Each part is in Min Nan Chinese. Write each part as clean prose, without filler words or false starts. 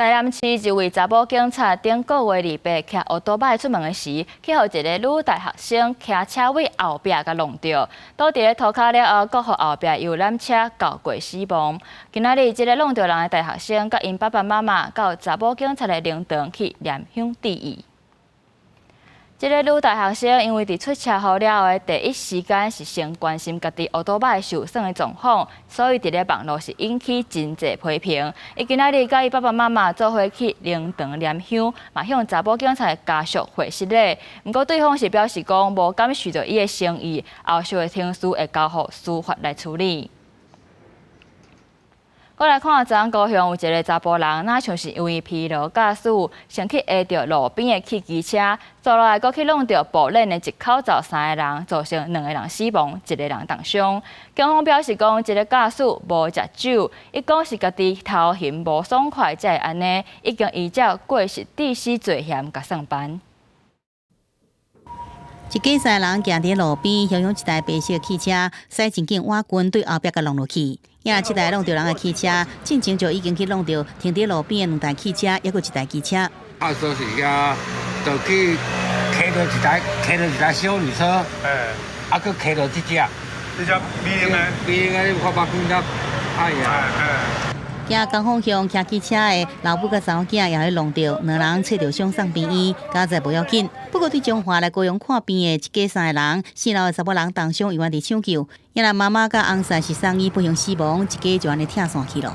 台南市一位查某警察頂個月二八騎歐多擺出門時，去予一个女大學生騎車位後壁共挵著，倒佇咧塗跤了後，閣予後壁遊覽車轎過死亡。今仔日，這个挵著人的大學生佮𪜶爸爸媽媽到查某警察的靈堂去念香致意。這个女大學生因為佇出車禍了後的第一時間是先關心家己烏多擺受損的狀況，所以佇咧網路是引起真濟批評。伊今仔日佮伊爸爸媽媽做伙去靈堂念香，嘛向查某警察的家屬回失禮。毋過對方是表示講無感受著伊的誠意，後續的程序會交予司法來處理。閣來看，昨昏高雄有一个查埔人，若像是因為疲勞駕駛，先去挨著路邊的汽機車，紲落來閣去挵著步輪的一口罩三个人，造成兩个人死亡，一个人重傷。警方表示講，這个駕駛無食酒，伊講是家己頭眩無爽快才會按呢，已經依照過失致死罪嫌共送辦。一家三人行佇路邊，向向一台白色汽車駛真緊倚近，對後壁共挵落去。也這台挵著人的汽車，進前就已經去挵著停佇路邊的兩台汽車，抑閣一台機車。啊，就是遐，就去騎著一台，騎著一台休旅車，啊，閣騎著這隻，這隻美玲的，美玲的，你有看目鏡較歹啊。行仝方向騎機車的老母佮查某囝也去挵著，兩人揣著傷送病院，佳哉無要緊。不過對彰化來高雄看病的一家三个人，四樓的查某人重傷，猶原佇搶救。也若媽媽佮翁婿是送醫不幸死亡，一家就按呢拆散去囉。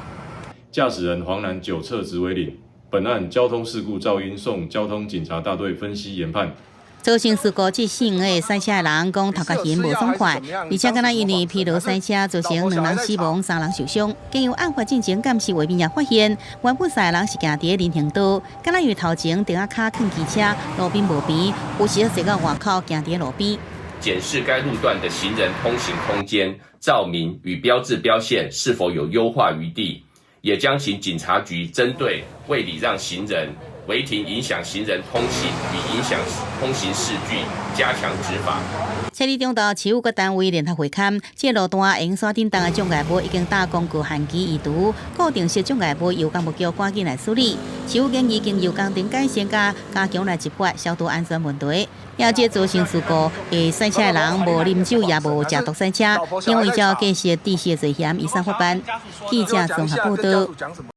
駕駛人黃男酒測值為零。本案交通事故肇因送交通警察大隊分析研判。造成事故致死的駛車的人講頭殼眩無爽快，而且敢若因為疲勞駛車造成兩人死亡、三人受傷。經由案發進前監視畫面也發現，原本三个人是行佇人行道，敢若因為頭前釘仔跤囥機車，路邊無平，有時坐到外口行佇路邊。檢視該路段的行人通行空間、照明與標誌標線是否有優化餘地，也將請警察局針對未禮讓行人、違停影響行人通行與影響通行視距，加強執法。七日中晝，市府各單位聯合會勘，這路段沿線頂當的障礙物已經搭公告限期移除，固定式障礙物由工務局趕緊來處理。市府建議經由工程改善佮加強來執法，消除安全問題。也這造成事故的駛車的人無啉酒也無食毒駛車，因為照過失致死的罪嫌移送法辦。記者綜合報道。